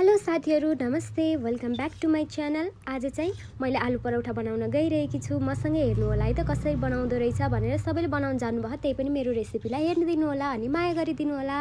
Hello साथीहरु, नमस्ते। Welcome back to my channel. आज चाहिँ मैले आलु पराठा बनाउन गइरहेकी छु। मसँगै हेर्नु होला है त कसरी बनाउँदो रहेछ भनेर। सबैले बनाउन जान्नुभयो, त्यही पनि मेरो रेसिपीलाई हेर्दिनु होला अनि माया गरिदिनु होला।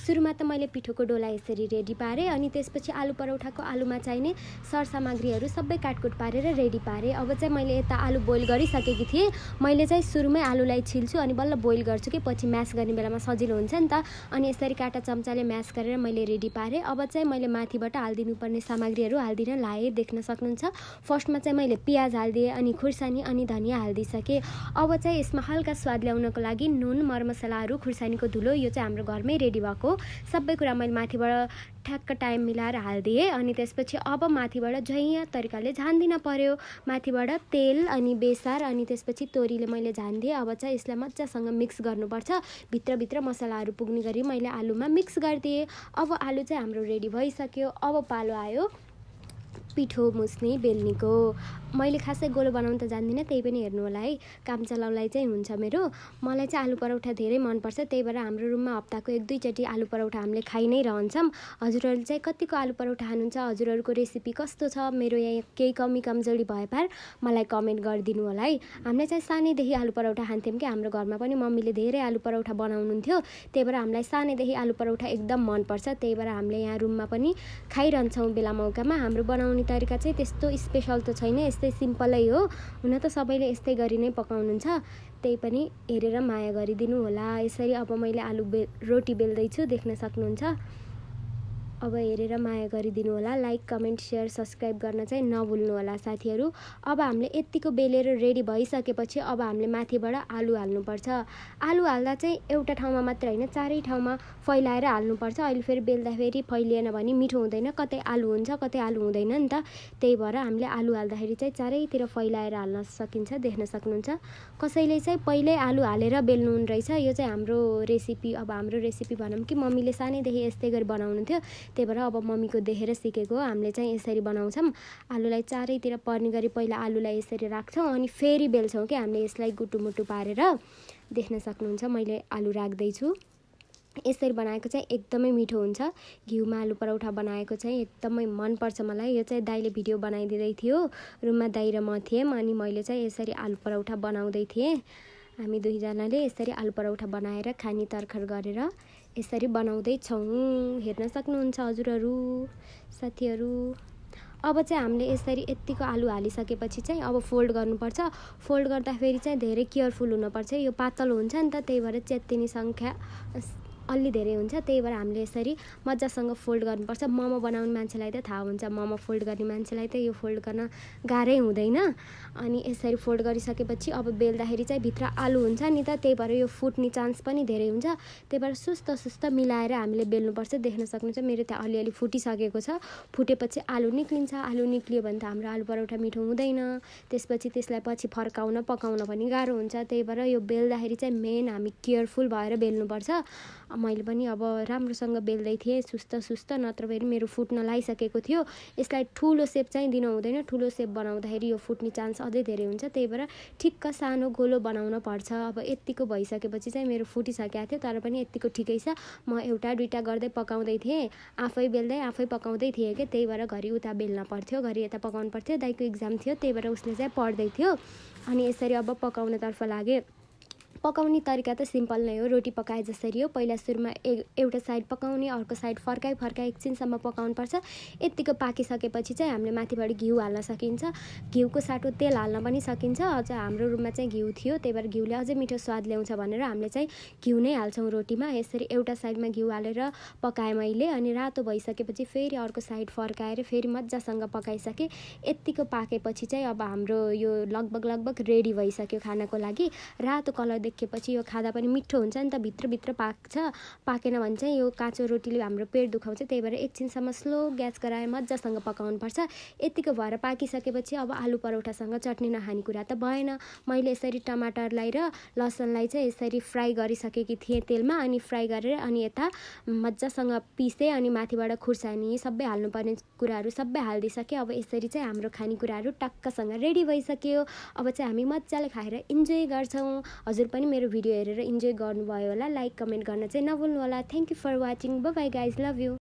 सुरुमा त मैले पिठोको डोला यसरी रेडी पारे अनि त्यसपछि आलु पराठाको आलुमा चाहिने सरसामग्रीहरू सबै काटकुट पारेर रेडी पारे। अब चाहिँ मैले यता आलु बोइल गरिसकेकी थिएँ। मैले चाहिँ सुरुमै आलुलाई छिल्छु अनि बल्ल बोइल गर्छु कि पछि म्यास गर्ने बेलामा सजिलो हुन्छ नि त। अनि यसरी काँटा चम्चाले म्यास गरेर मैले रेडी पारे। अब चाहिँ मैले माथिबाट हाल्दिनुपर्ने सामग्रीहरू हाल्दिन लाए, देख्न सक्नुहुन्छ। फर्स्टमा चाहिँ मैले प्याज हाल्दिएँ अनि खुर्सानी अनि धनिया हाल्दिसकेँ। अब चाहिँ यसमा हल्का स्वाद ल्याउनको लागि नुन, मरमसलाहरू, खुर्सानीको धुलो, यो चाहिँ हाम्रो घरमै रेडी भएको सबै कुरा मैले माथिबाट ठ्याक्क टाइम मिलाएर हालिदिएँ। अनि त्यसपछि अब माथिबाट झैँ तरिकाले झान्दिन पर्यो। माथिबाट तेल अनि बेसार अनि त्यसपछि तोरीले मैले झानिदिएँ। अब चाहिँ यसलाई मजासँग मिक्स गर्नुपर्छ। भित्रभित्र मसलाहरू पुग्ने गरी मैले आलुमा मिक्स गरिदिएँ। अब आलु चाहिँ हाम्रो रेडी भइसक्यो। अब पालो आयो पिठो मुस्ने बेल्नीको। मैले खासै गोलो बनाउन त जान्दिनँ, त्यही पनि हेर्नु होला है, काम चलाउलाई चाहिँ हुन्छ मेरो। मलाई चाहिँ आलु पराठा धेरै मनपर्छ, त्यही भएर हाम्रो रुममा हप्ताको 1-2 चोटि आलु पराठा हामीले खाइ नै रहन्छौँ। हजुरहरूले चाहिँ कतिको आलु पराठा खानुहुन्छ, हजुरहरूको रेसिपी कस्तो छ, मेरो यहाँ केही कमी कमजोरी भए पार मलाई कमेन्ट गरिदिनु होला है। हामीले चाहिँ सानैदेखि आलु पराठा खान्थ्यौँ कि हाम्रो घरमा पनि मम्मीले धेरै आलु पराठा बनाउनुहुन्थ्यो, त्यही भएर हामीलाई सानैदेखि आलु पराठा एकदम मनपर्छ। त्यही भएर हामीले यहाँ रुममा पनि खाइरहन्छौँ बेला मौकामा। हाम्रो बनाउने तरिका चाहिँ त्यस्तो स्पेसल त छैन, यस्तै सिम्पलै हो। हुन त सबैले यस्तै गरी नै पकाउनुहुन्छ, त्यही पनि हेरेर माया गरिदिनु होला। यसरी अब मैले रोटी बेल्दैछु, देख्न सक्नुहुन्छ। अब हेरेर माया गरिदिनु होला। लाइक, कमेन्ट, सेयर, सब्सक्राइब गर्न चाहिँ नभुल्नु होला साथीहरू। अब हामीले यत्तिको बेलेर रेडी भइसकेपछि अब हामीले माथिबाट आलु हाल्नुपर्छ। आलु हाल्दा चाहिँ एउटा ठाउँमा मात्र होइन, चारै ठाउँमा फैलाएर हाल्नुपर्छ। अहिले फेरि बेल्दाखेरि फैलिएन भने मिठो हुँदैन, कतै आलु हुन्छ कतै आलु हुँदैन नि त। त्यही भएर हामीले आलु हाल्दाखेरि चाहिँ चारैतिर फैलाएर हाल्न सकिन्छ, देख्न सक्नुहुन्छ। कसैले चाहिँ पहिल्यै आलु हालेर बेल्नु रहेछ। यो चाहिँ हाम्रो रेसिपी, अब हाम्रो रेसिपी भनौँ कि मम्मीले सानैदेखि यस्तै गरी बनाउनुहुन्थ्यो, त्यही भएर अब मम्मीको देखेर सिकेको। हामीले चाहिँ यसरी बनाउँछौँ। आलुलाई चारैतिर पर्ने गरी पहिला आलुलाई यसरी राख्छौँ अनि फेरि बेल्छौँ कि हामीले यसलाई गुटुमुटु पारेर। देख्न सक्नुहुन्छ मैले आलु राख्दैछु। यसरी बनाएको चाहिँ एकदमै मिठो हुन्छ। घिउमा आलु पराठा बनाएको चाहिँ एकदमै मनपर्छ मलाई। यो चाहिँ दाइले भिडियो बनाइदिँदै थियो, रुममा दाइ र म थियौँ अनि मैले चाहिँ यसरी आलु पराठा बनाउँदै थिएँ। हामी दुईजनाले यसरी आलु पराठा बनाएर खानी तर्खर गरेर यसरी बनाउँदैछौँ, हेर्न सक्नुहुन्छ हजुरहरू साथीहरू। अब चाहिँ हामीले यसरी यत्तिको आलु हालिसकेपछि चाहिँ अब फोल्ड गर्नुपर्छ। फोल्ड गर्दाखेरि चाहिँ धेरै केयरफुल हुनुपर्छ, यो पातलो हुन्छ नि त, त्यही भएर चेत्तिने सङ्ख्या अलि धेरै हुन्छ। त्यही भएर हामीले यसरी मजासँग फोल्ड गर्नुपर्छ। मोमो बनाउने मान्छेलाई त थाहा हुन्छ, मोमो फोल्ड गर्ने मान्छेलाई त यो फोल्ड गर्न गाह्रै हुँदैन। अनि यसरी फोल्ड गरिसकेपछि अब बेल्दाखेरि चाहिँ भित्र आलु हुन्छ नि त, त्यही भएर यो फुट्ने चान्स पनि धेरै हुन्छ। त्यही भएर सुस्त मिलाएर हामीले बेल्नुपर्छ। देख्न सक्नुहुन्छ मेरो त्यहाँ अलिअलि फुटिसकेको छ। फुटेपछि आलु निक्लिन्छ। आलु निक्लियो भने त हाम्रो आलु पराठा मिठो हुँदैन। त्यसपछि त्यसलाई पछि पकाउन पनि गाह्रो हुन्छ। त्यही भएर यो बेल्दाखेरि चाहिँ मेन हामी केयरफुल भएर बेल्नुपर्छ। मैले पनि अब राम्रोसँग बेल्दै थिएँ, सुस्त, नत्र फेरि मेरो फुट्न लागिसकेको थियो। यसलाई ठुलो सेप चाहिँ दिनु हुँदैन, ठुलो सेप बनाउँदाखेरि यो फुट्ने चान्स अझै धेरै हुन्छ। त्यही भएर ठिक्क सानो गोलो बनाउन पर्छ। अब यत्तिको भइसकेपछि चाहिँ मेरो फुटिसकेको थियो, तर पनि यत्तिको ठिकै छ। म एउटा दुइटा गर्दै पकाउँदै थिएँ, आफै बेल्दै आफै पकाउँदै थिएँ कि, त्यही भएर घरि उता बेल्न पर्थ्यो, घरि यता पकाउनु पर्थ्यो। दाइको इक्जाम थियो, त्यही भएर उसले चाहिँ पढ्दै थियो। अनि यसरी अब पकाउनतर्फ लागेँ। पकाउने तरिका त सिम्पल नै हो, रोटी पकाए जसरी हो। पहिला सुरुमा एउटा साइड पकाउने, अर्को साइड फर्काइ एकछिनसम्म पकाउनुपर्छ। यत्तिको पाकिसकेपछि चाहिँ हामीले माथिबाट घिउ हाल्न सकिन्छ। घिउको साटो तेल हाल्न पनि सकिन्छ। अझ हाम्रो रुममा चाहिँ घिउ थियो, त्यही भएर घिउले अझै मिठो स्वाद ल्याउँछ भनेर हामीले चाहिँ घिउ नै हाल्छौँ रोटीमा। यसरी एउटा साइडमा घिउ हालेर पकाएँ मैले, अनि रातो भइसकेपछि फेरि अर्को साइड फर्काएर फेरि मजासँग पकाइसकेँ। यत्तिको पाकेपछि चाहिँ अब हाम्रो यो लगभग रेडी भइसक्यो खानाको लागि। रातो कलर देखेपछि यो खाँदा पनि मिठो हुन्छ नि त, भित्रभित्र पाक्छ। पाकेन भने चाहिँ यो काँचो रोटीले हाम्रो पेट दुखाउँछ। त्यही भएर एकछिनसम्म स्लो ग्यास गराएर मजासँग पकाउनुपर्छ। यत्तिको भएर पाकिसकेपछि अब आलु पराठासँग चट्नी नखाने कुरा त भएन। मैले यसरी टमाटरलाई र लसुनलाई चाहिँ यसरी फ्राई गरिसकेकी थिएँ तेलमा, अनि फ्राई गरेर अनि यता मजासँग पिसेँ। अनि माथिबाट खुर्सानी सबै हाल्नुपर्ने कुराहरू सबै हालिदिइसकेँ। अब यसरी चाहिँ हाम्रो खानेकुराहरू टक्कसँग रेडी भइसक्यो। अब चाहिँ हामी मजाले खाएर इन्जोय गर्छौँ। हजुर पनि मेरो भिडियो हेरेर इन्जोय गर्नुभयो होला। लाइक, कमेन्ट गर्न चाहिँ नभुल्नु होला। Thank you for watching. Bye bye guys, love you.